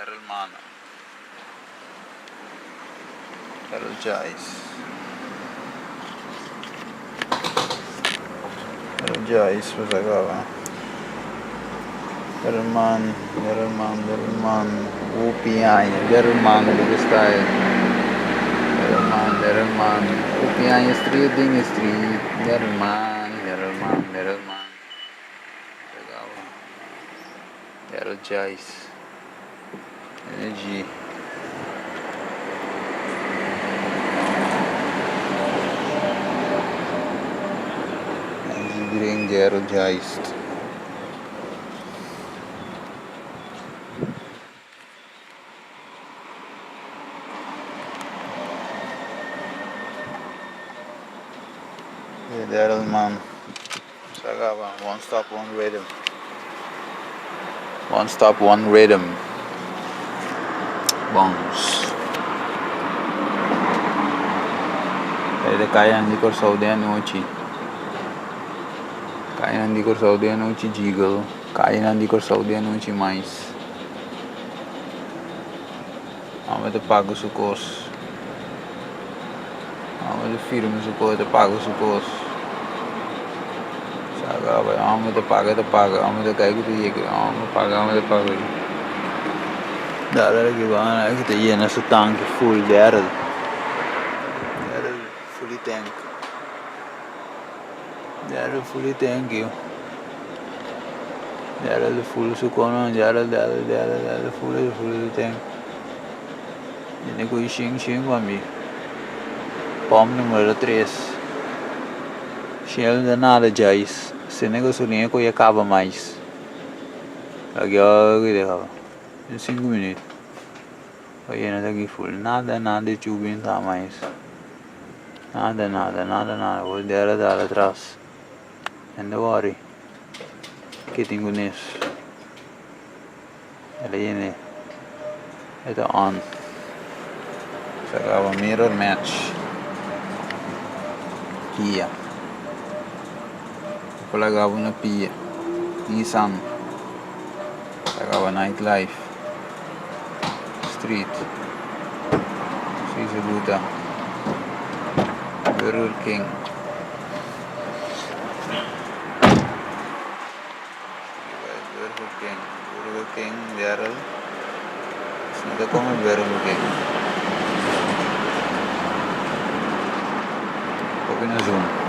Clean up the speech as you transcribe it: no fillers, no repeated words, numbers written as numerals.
Daryl Mana. Daryl Jais. Daryl Jais pues a kaba. Daryl Man, Daryl Man, Daryl Man. Hopi aña Daryl Man bo style. Daryl Man, Daryl Man. Hopi aña street den e street. Daryl Man, Daryl Man, Daryl Man. Daryl Jais. Energy. Energy drink Daryl Jais. Daryl Man. Sa one stop, one rhythm. One stop, one rhythm. Bounce. E kayanan di Kòrsou den anochi. Kayanan di Kòrsou den anochi jiggle. Kayanan di Kòrsou den anochi mais. Ame ta paga su kos. Ame ta firma su kos, ta paga su kos. Sa kaba, ame ta paga, ta paga. Ame ta kai ku ta yega. Ame paga, ame ta paga. Dada aki banda aki ta yena su tanki full Daryl. Daryl fully tank. Daryl fully tank yo. Daryl full su kono, Daryl, Daryl, Daryl, Daryl full, full su tank. Yena ku shin shin pa mi. Pòmp numero tres. Shell no ta nada djais. Sende gasolina ku ya kaba mais. Aki ora ku ta kaba. Den sinku minüt. Pa yena ta aki full. Nada nada chubi ta mais. Nada nada nada nada. Bo dera dal atras. No worry. Ke tin ku nes. El a yene. E ta on. Sa kaba mirror match. Kia. Por laga bo na pia. Nissan. Sa kaba nightlife. Street. Si se buta. Burger King. Burger King, Burger King, Daryl. No ta come Burger King. Hopi na zoom.